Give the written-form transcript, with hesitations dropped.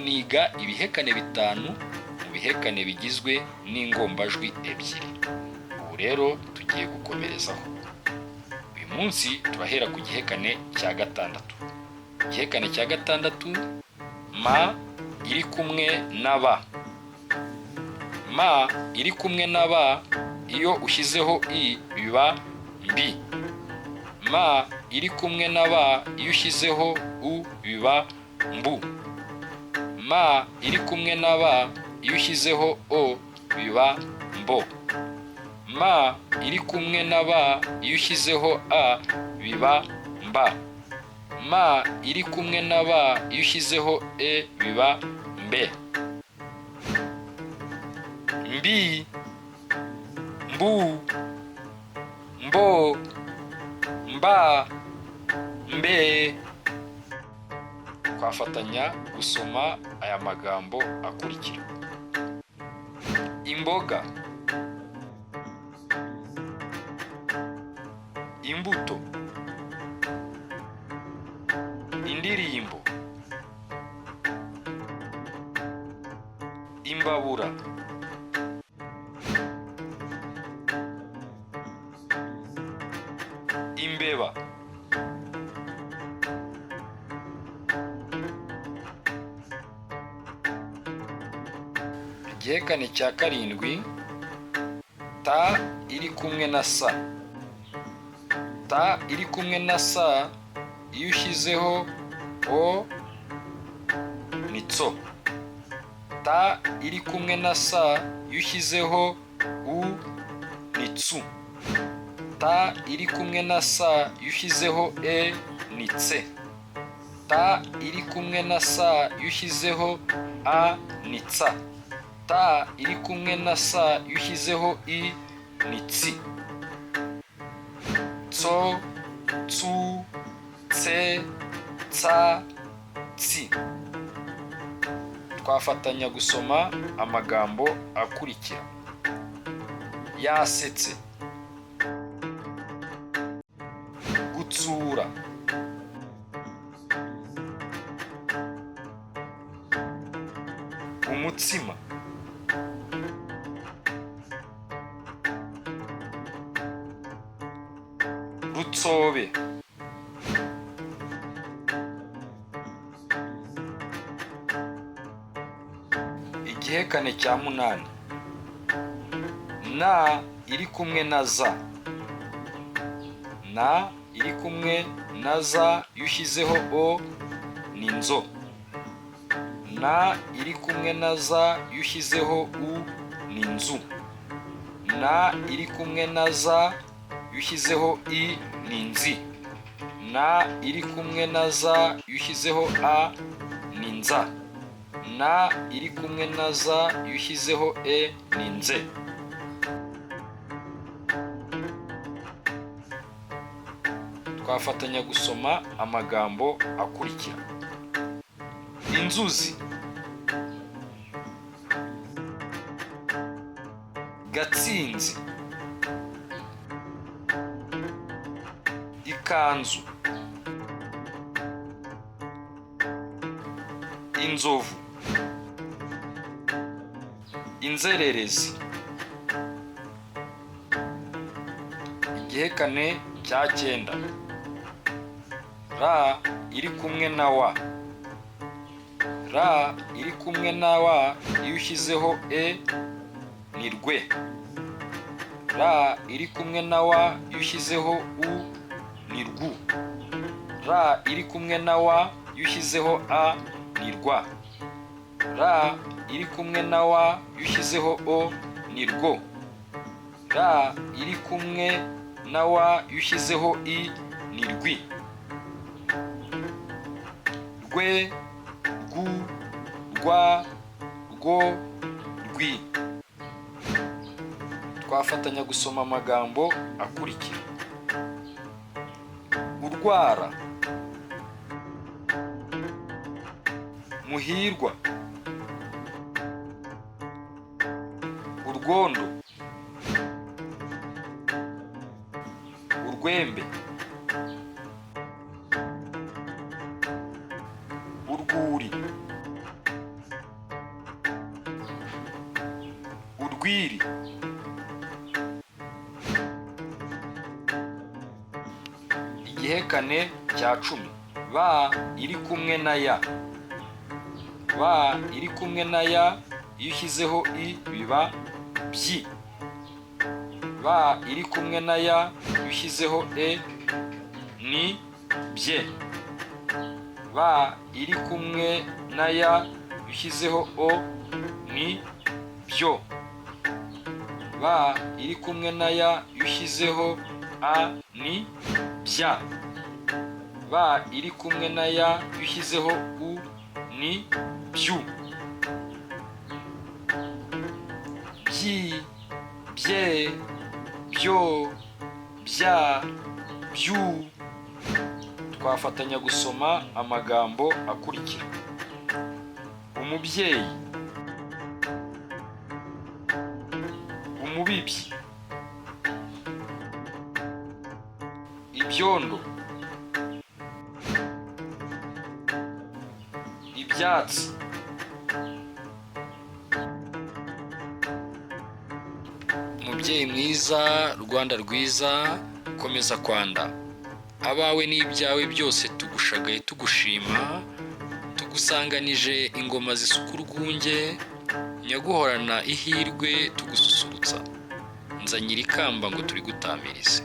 Tuniga ibihekane bitanu mu bihekane bigizwe n'ingombajwi ebyiri. Ubu rero tugiye gukomerezaho. Uyu munsi turahera ku gihekane cya gatandatu. Igihekane cya gatandatu, ma iri kumwe na ba. Ma iri kumwe na ba, iyo ushyizeho i biba mbi. Ma iri kumwe na ba, iyo ushyizeho u biba mbu. Ma iri kumwe na ba, iyo ushyizeho o biba mbo. Ma iri kumwe na ba, iyo ushyizeho a biba mba. Ma iri kumwe na ba, iyo ushyizeho e biba mbe. Mbi, mbu, mbo, mba, mbe. Twafatanya gusoma aya magambo akurikira: imboga, imbuto, indirimbo, imbabura, imbeba, Igihekane cya karindwi, ta iri kumwe na sa. Ta iri kumwe na sa, iyo ushyizeho o ni tso. Ta iri kumwe na sa, iyo ushyizeho u ni tsu. Ta iri kumwe na sa, iyo ushyizeho e ni tse. Ta iri kumwe na sa, iyo ushyizeho a ni tsa. Ta iri kumwe na sa, iyo ushyizeho i ni tsi. Tso, tsu, tse, tsa, tsi. Twafatanya gusoma amagambo akurikira: yasetse, gutsura, umutsima, rutsobe, Igihekane cya munani, na iri kumwe na za. Na iri kumwe na za, iyo ushyizeho o ni nzo. Na iri kumwe na za, iyo ushyizeho u ni nzu. Na iri kumwe na za, iyo ushyizeho i ni nzi. Na iri kumwe na za, iyo ushyizeho a ni nza. Na iri kumwe na za, iyo ushyizeho e ni nze. Twafatanya gusoma amagambo akurikira: inzuzi, gatsinzi, ikanzu, inzovu, inzererezi. Igihekane cya cyenda, ra iri kumwe na wa. Ra iri kumwe na wa, iyo ushyizeho e ni rwe. Ra iri kumwe na wa, iyo ushyizeho u ni rwu. Ra iri kumwe na wa, iyo ushyizeho a ni rwa. Ra iri kumwe na wa, iyo ushyizeho o ni rwo. Ra iri kumwe na wa, iyo ushyizeho i ni rwi. Rwe, rwu, rwa, rwo, rwi. Twafatanya gusoma amagambo akurikira: urwara, muhirwa, urwondo, urwembe, urwuri. Urwiri. Igihekane cya 10, ba iri kumwe na ya. Ba iri kumwe na ya, iyo ushyizeho i biba byi. Ba iri kumwe na ya, iyo ushyizeho e ni bye. Ba iri kumwe na ya, iyo ushyizeho o ni byo. Ba iri kumwe na ya, iyo ushyizeho a ni bya. Ba iri kumwe na ya, iyo ushyizeho u ni byu. Byi, bye, byo, bya, byu. Twafatanya gusoma amagambo akurikira: umubyeyi, umubibyi, ibyondo, ibyatsi. Mubyeyi mwiza, Rwanda rwiza, komeza kwanda abawe n'ibyawe byose, tugushagaye tugushima, tugusanganije ingoma zisuka urwunge, nyaguhorana ihirwe tugususurutsa, nzanyira ikamba ngo turigutamirize.